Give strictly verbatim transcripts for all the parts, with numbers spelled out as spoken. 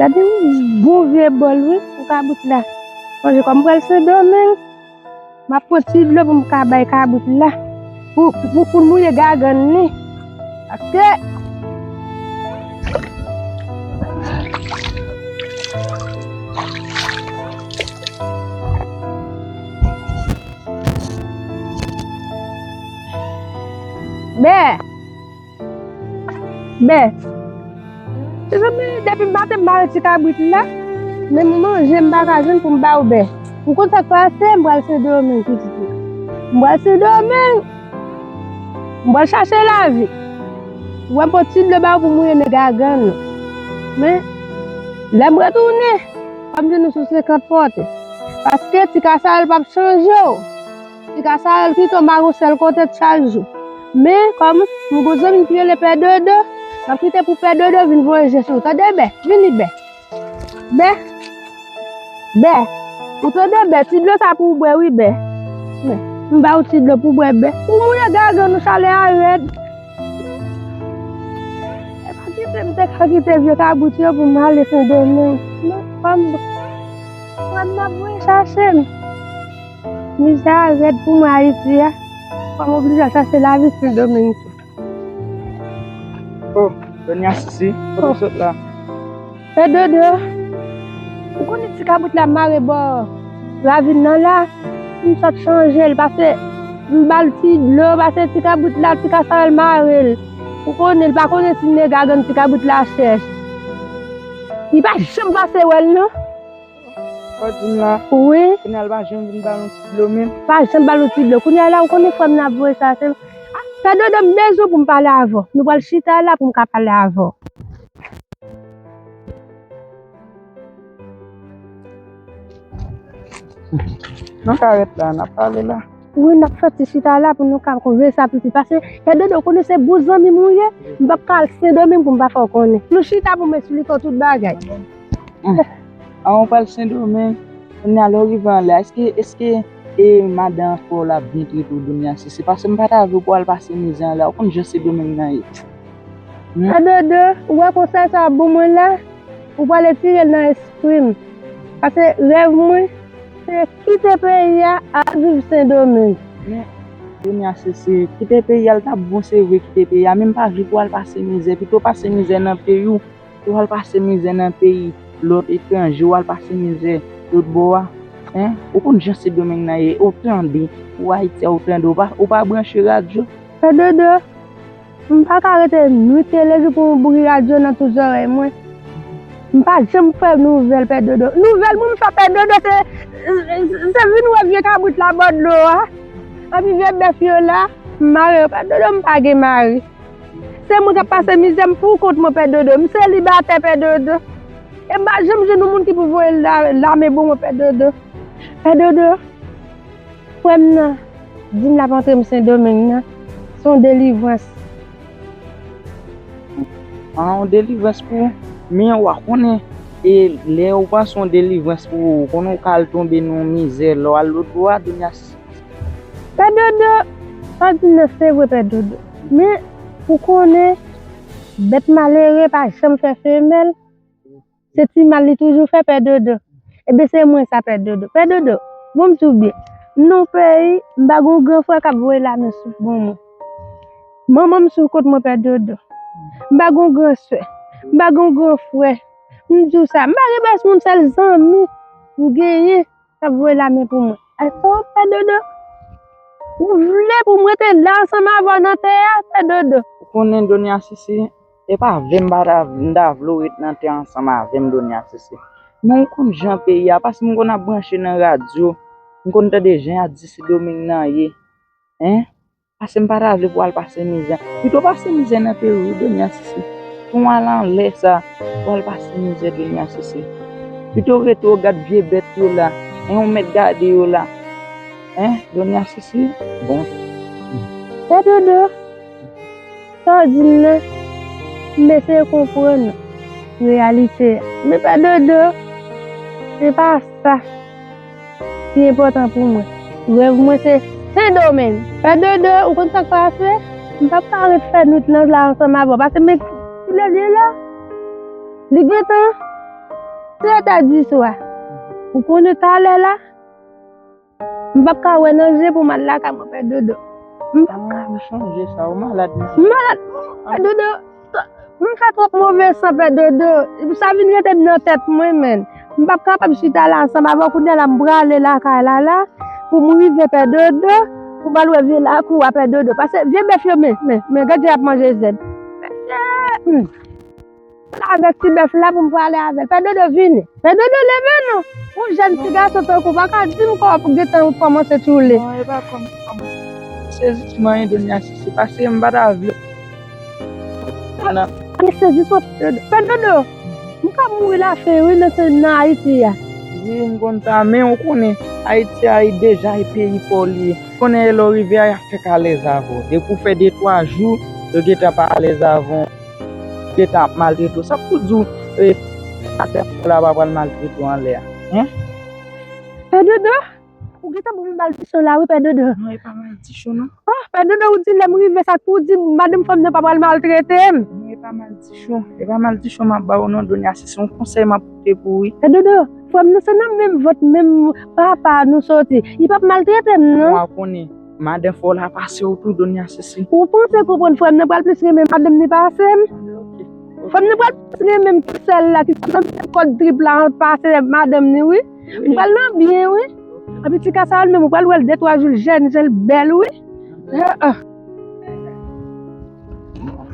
Gade yon bon vye bòl, wi, pou kabrit la. Sonje kòm m pral Sendomeng, m ap pran ti dlo pou m ka bay kabrit la. Pou, pou, pou l mouye gagann li. Paske Bè! Bè! Mezanmi, depi maten m pa wè ti kabrit la, menm manje m pa ka jwenn pou m ba w bè. Ou konn sa k pase? M pral Sendomeng pitit mwen. M pral Sendomeng. M pral chache lavi. Ou wè m pran ti dlo ba w pou mouye nan gagann ou. Men, lè m retounen, w ap jwenn nou sou senkant pòte. Paske ti kasarèl p ap chanje w. Ti kasarèl kite w mare w sèl kote chak jou. Men, kòm m gon zanmi ki rele Pè Dodo, m ap kite pou Pè Dodo vin voye je sou ou. Tande, Bè? Vini, Bè. Bè. Bè. Ou tande, Bè? Ti dlo sa pou w bwè, wi, Bè. Men, m ba w ti dlo pou w bwè, Bè. Ou mouye gagann ou, chalè a rèd. E pa kite m te ka kite vye kabrit yo pou m ale Sendomeng. Men, kòm frè m nan voye chache m. Mizè a rèd pou mwen Ayiti a. Fò m oblije al chache lavi Sendomeng tou. Oh, Donya Sisi, kote w sot la? Pè Dodo, ou konnen ti kabrit la mare bò ravin nan la? M sot chanje l, pase m ba l ti dlo, pase ti kabrit la, ti kasarèl mare l. Ou konnen, l pa konnen si nèg a gann ti kabrit la chèch. Li pa janm pase wè l, non. Sa w di m la? Wi. Kounye a l pa janm vin ba l yon ti dlo menm? Pa janm ba l yon ti dlo. Kounye a la, ou konnen frè m nan ap voye chache m. Ah, Pè Dodo, m bezwen pou m pale avè w. Nou pral chita la pou m ka pale avè w. Nou ka ret la, n ap pale la. Wi, n ap fè ti chita la pou nou ka konvèse pitit. Pase, Pè Dodo, ou konnen se bon zanmi m ou ye. M p ap ka al Sendomeng pou m pa fè w konnen. Nou chita pou m esplike w tout bagay. Hmm. An, ou pral Sendomeng, kounye a lè w rive anlè a, èske, èske, e, madan an fè w l ap byen trete w, Donya Sisi? Paske m pa ta vle pou w al pase mizè anlè a. Ou konn jan Sendomeng nan ye. Hmm? Pè Dodo, ou wè konsèy sa w ap ban mwen la? Ou pral retire l nan espri m. Pase rèv mwen, se kite peyi a, al viv Sendomeng. Men, Donya Sisi, kite peyi a, l t ap bon, se vre, kite peyi a, men m pa vle pou w al pase mizè. Pito w pase mizè nan peyi w, ke w al pase mizè nan peyi lòt etranje, w al pase mizè lòt bò a. Hein? Ou konn jan Sendomeng nan ye, ou tande, ou Ayiti a, ou tande, ou pa, ou pa branche radyo. Pè Dodo, m pa ka rete nwit e lejou pou m boure radyo nan tout zòrèy mwen. M pa janm fè nouvèl Pè Dodo. Nouvèl mwen m fè Pè Dodo, se, se vin wè vye kabrit la bò dlo a. Anpi vye bèf yo la, m mare yo. Pè Dodo, m pa gen mari. Se mwen k ap pase mizè m pou kont mwen, Pè Dodo. M selibatè, Pè Dodo. E m pa janm jwenn yon moun ki pou voye la-, lame pou mwen, Pè Dodo. Pè Dodo, frè m nan di m l ap antre m Sendomeng nan. Se yon delivrans. Ah, yon delivrans pou ou. Men w a konnen, e lè ou panse yon delivrans pou ou, konnen ou ka al tonbe nan yon mizè, lè w al lòt bò a, Donya Sisi. Pè Dodo, sa w di m nan se vre, Pè Dodo. Men, ou konnen, bèt malere pa janm fè femèl. Se ti mal li toujou fè, Pè Dodo. Ebyen, se mwen sa, Pè Dodo. Pè Dodo, bon, m di w byen. M nan yon peyi, m pa gen yon gran frè k ap voye lame sou bon mwen. Manman m sou kont mwen, Pè Dodo. M pa gen yon gran sè. M pa gen yon gran frè. M di w sa. M pa gen pèsonn, sèl zanmi m genyen k ap voye lame pou mwen. Èske w, Pè Dodo, ou vle pou m rete la ansanm avè w nan tè a, Pè Dodo? Ou konnen, Donya Sisi, e pa vle m pa ta, m ta vle w ret nan tè a ansanm avè m, Donya Sisi. Men ou konn jan peyi a, paske m konn ap branche nan radyo, m konn tande jan y ap di Sendomeng nan ye. Hein? Paske m pa ta vle pou w al pase mizè. Pito w pase mizè nan peyi w, Donya Sisi. Pou w al anlè sa, pou w al pase mizè, Donya Sisi. Pito w rete w gad vye bèt yo la. Hein, ou mèt gade yo la. Hein, Donya Sisi? Bon. Pè Dodo, sa w di m nan, m eseye konprann reyalite a. Men Pè Dodo, se pa sa ki enpòtan pou mwen. Rèv mwen se Sendomeng. Pè Dodo, ou konn sa k pase? M p ap ka ret fè nwit lan la ansanm avè w. Paske men kilè l ye la? Li gentan Sèt è di swa. Ou konnen talè la, m p ap ka wè nan je pou m al lakay mwen, Pè Dodo. M p ap ka. Ah, m sonje sa, ou malad, mesye. M malad, Pè Dodo. M fè twòp move san, Pè Dodo. Sa vin rete nan tèt mwen, menn. M p ap kapab chita la ansanm avè w. Kounye a la, m prale lakay la, la, pou m rive, Pè Dodo, pou m al wè vye lakou a, Pè Dodo. Paske vye bèf yo, men, men, men, gad jan y ap manje zèb. Mesye, hmm. Avèk ti bèf la pou m prale avè l. Pè Dodo, vini. Pè Dodo, leve non. Yon jèn ti gason tankou w pa ka di m kò w ap gentan kòmanse tchoule. Non, e pa kòm, kòm. Se jis mwen, Donya Sisi, paske m pa ta vle. Ana. Pè Dodo, Pè Dodo, m ka mouri lafen wi nan, nan Ayiti a. Wi, m konn sa, men ou konnen, Ayiti a, li deja e peyi pa w li ye. Ou konnen lè w rive a, y ap fèk alèz avè w. Depi w fè de twa jou, yo gentan pa alèz avè w. Gentan ap maltrete w. Sa pou di w, e, atè la pa pral maltrete w anlè a. Hein? Pè Dodo, ou gentan ban m maldiksyon la, wi, Pè Dodo. Non, e pa maldiksyon, non. Oh, Pè Dodo, ou di lè m rive, sa k pou di madanm fanm nan pa pral maltrete m? Non, e pa maldiksyon. E pa maldiksyon m ap ba w, non, Donya, se, se yon konsèy m ap pote pou ou, wi. Pè Dodo, frè m nan se nan menm vant, menm papa nou soti. Li p ap maltrete m, non. Mwen konnen. Madan fò la pase w tou, Donya Sisi. Ou panse konprann frè m nan pral plis renmen madanm ni pase m? Frè m nan pral plis renmen m ki sèl la, ki sèl kòd trip la pase madanm ni, wi. M pral nan byen, wi. Epi ti Kasayòl menm, ou pral wè l de twa jou, l jèn, jèn, l bèl, wi. Ah, ah.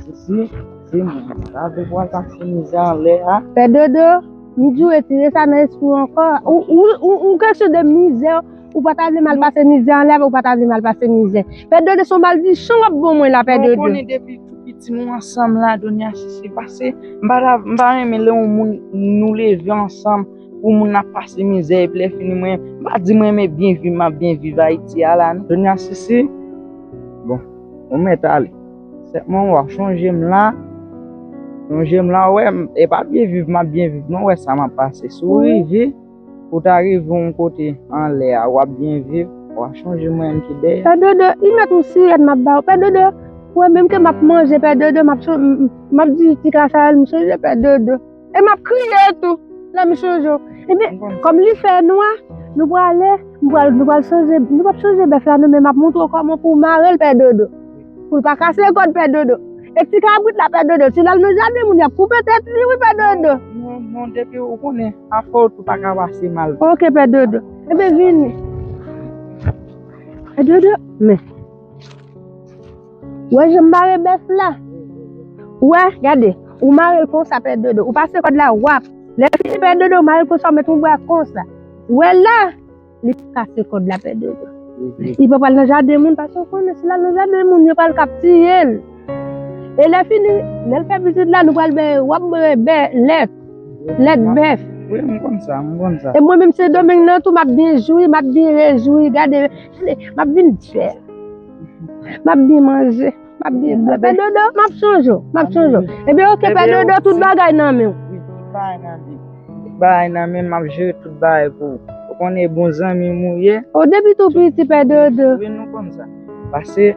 Sisi, se mwen. Sa vle pou al pase mizè anlè a. Pè Dodo, m di w retire sa nan espri w ankò. Ou, ou, ou, ou kesyon de mizè, ou pa ta vle m al pase mizè anlè avè w, ou pa ta vle m al pase mizè. Pè Dodo, se yon maldiksyon w ap ban mwen la, Pè Dodo. Bon, ou konnen depi tou piti nou ansanm la, Donya Sisi, pase, m pa ta, m pa renmen lè yon moun nou leve ansanm, pou moun ap pase mizè, epi lè fini mwen, m pa di mwen renmen byen viv, m ap byen viv Ayiti a la, non. Donya Sisi, bon, ou mèt ale. Sèlman w ap chonje m la, chonje m la, w wè, m, e pa byen viv, m ap byen viv, non, w wè sa m ap pase. Si w rive, ou ta rive yon kote anlè a, w ap byen viv, w ap chonje mwen menm ki dèyè. Pè Dodo, li mèt yon sirèt m ap ba w. Pè Dodo, ou wè menm ke m ap manje, Pè Dodo, m ap cho-, m, m, m ap di ti Kasayòl, m chonje Pè Dodo. E m ap kriye tou lè m chonje w. Ebyen, kòm li fè nwa, nou prale, nou pral, nou pral chonje, nou p ap chonje bèf la non, men m ap montre w kòman pou w mare l, Pè Dodo. Pou l pa kase kòd, Pè Dodo. E ti kabrit la, Pè Dodo, si l al nan jaden moun, y ap koupe tèt li, wi, Pè Dodo. Non, non, depi ou konnen, afè w tou pa ka pase mal. Oke, Pè Dodo. Ebyen, vini. Pè Dodo, men. Ou wè jan m mare bèf la? Ou wè, gade, ou mare l konsa, Pè Dodo. Ou pase kòd la, w ap. Lè fini, Pè Dodo, ou mare l konsa, ou met yon bra konsa. Ou wè la, li kase kòd la, Pè Dodo. Li pa pral nan jaden moun, paske ou konnen, si l al nan jaden moun, yo pral kap tiye l. E lè fini, lè l fè pitit la, nou pral bè, w ap bè, bè, lèt. Lèt bèf. Wi, m konn sa, m konn sa. E mwen menm, Sendomeng nan tou, m ap byen jwi, m ap byen rejwi. Gade, gade, m ap vin bèl. M ap byen manje, m ap byen bwè. Pè Dodo, m ap chonje w, m ap chonje w. Ebyen, oke, Pè Dodo, tout bagay nan men w. Wi, tout bagay nan men m. Tout bagay nan men m, m ap jere tout bagay pou ou. Ou konnen bon zanmi m ou ye. O, depi tou piti, Pè Dodo. Wi, nou konn sa. Paske,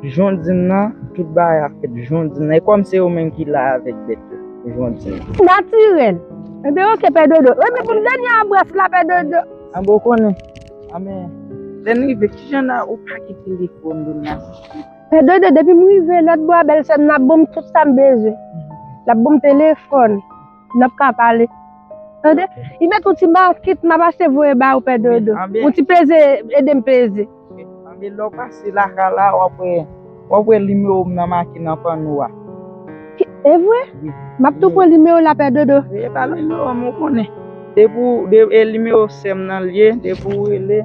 Jondin nan, tout bagay ap fèt Jondin nan. E kòm se ou menm ki la avèk bèt yo, Jondin nan. Natirèl. Ebyen, oke, Pè Dodo. Ebyen, pou m dènye abras la, Pè Dodo. Anben, ou konnen. Anben, lè n rive, kijan n a, ou pa gen telefòn, Donya? Pè Dodo, depi m rive lòt bò a, bèl sè m nan ap ban m tout sa m bezwen. L ap ban m telefòn. N ap ka pale. Tande? Li met yon ti makit m ap achte voye ba ou, Pè Dodo. Yon ti peze, ede m peze. Anben, lè w pase lakay la, w ap wè, w ap wè nimewo m nan makit nan panno a. Ki, e vre? Wi. M ap tou pran nimewo la, Pè Dodo. Wi, e pa nimewo m, ou konnen. Depi w, de, e nimewo sè m nan l ye, depi w rele,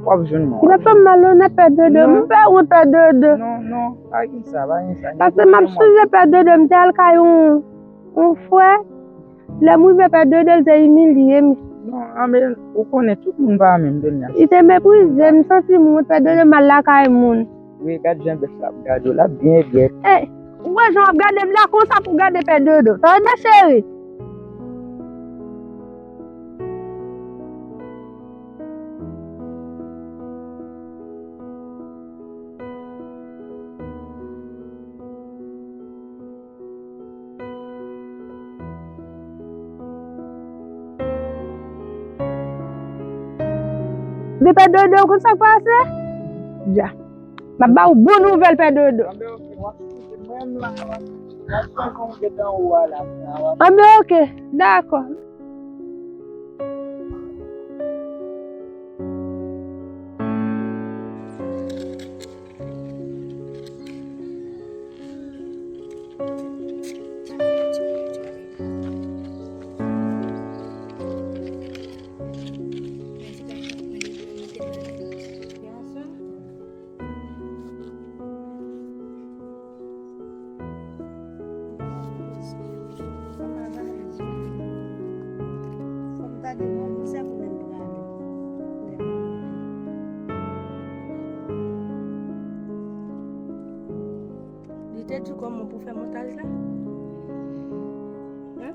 w ap jwenn mwen. Li pa fè m malonèt, Pè Dodo. Non. M fè wont, Pè Dodo. Non, non, pa gen sa, pa gen sa. Paske m ap sonje, Pè Dodo, m te al kay yon yon frè, lè m rive, Pè Dodo, l te imilye m. Non, anben, ou konnen tout moun pa menm, Donya. Li te meprize m, m santi m wont, Pè Dodo, m al lakay moun. Wi, gad jan bèf la ap gade w, l ap byen egrèt. E, ou wè jan w ap gade m la, konsa pou w gade Pè Dodo. Tande, cheri. Epi Pè Dodo, ou konn sa k pase? Ja. M ap ba ou bon nouvèl, Pè Dodo. Anben, oke, w ap swiv mwen la, w ap, w ap fè jan w gentan ou a la, w ap Anben, oke, dakò. Li te di kòman pou fè montaj la? Hein?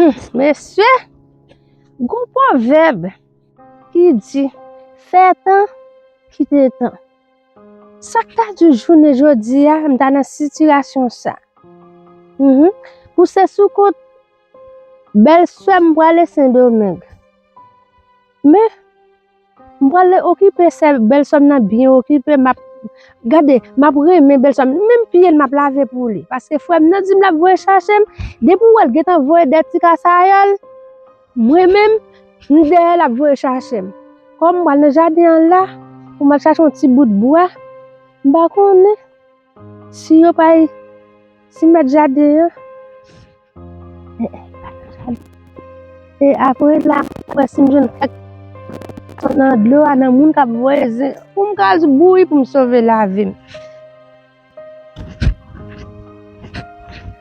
Hum, mesye, gon pwovèb ki di, fè tan, kite tan. Sa k ta di jounen jodi a, m ta nan sitiyasyon sa. Mhm. Pou se sou kont bèlsè m prale Sendomeng. Men, m prale okipe sè bèlsè m nan byen okipe, m ap gade, m ap renmen bèlsè m, menm pye l m ap lave pou li. Paske frè m nan di m l ap voye chache m, depi w wè l gentan voye de ti kasayòl, mwen menm, m dèyè l ap voye chache m. Kòm m pral nan jaden an la, pou m al chache yon ti bout bwa, m pa konnen si yo pa, si mèt jaden an, e apre la, m wè si m jwenn kèk nan dlo a, nan moun k ap voye zen, pou m ka bouyi, pou m sove lavi m.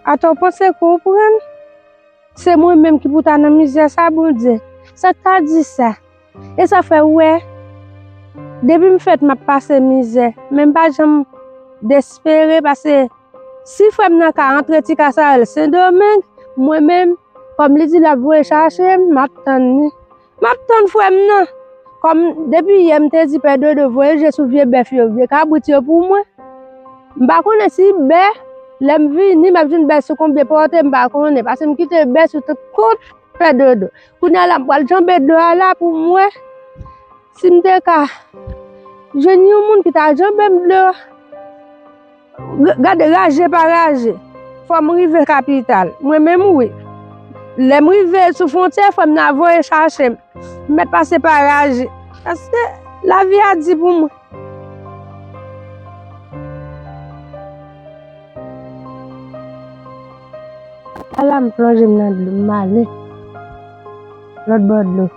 Atò, w panse konprann? Se mwen menm ki pou ta nan mizè sa, Bondye. Sa k ta di sa? E sa fè w wè, depi m fèt m ap pase mizè, men m pa janm despere, paske si frè m nan ka antre Ti Kasayòl Sendomeng, mwen menm, kòm li di l ap voye chache m, m ap tann li. M ap tann frè m nan. Kòm depi yè m te di Pè Dodo voye je sou vye bèf yo, vye kabrit yo pou mwen. M pa konnen si bè, lè m vini, m ap jwenn bè sou konbyen pòte, m pa konnen. Paske m kite bè sou tout kont Pè Dodo. Kounye a la, m pral janbe dlo a la pou m wè si m te ka jwenn yon moun ki ta janbe m dlo a. G-, gade, raje pa raje. Fò m rive kapital. Mwen menm, wi. Lè m rive sou fwontyè, fò m nan voye chache m. M mèt pase pa raje. Paske lavi a di pou mwen. Ala m plonje m nan dlo, m ale lòt bò dlo.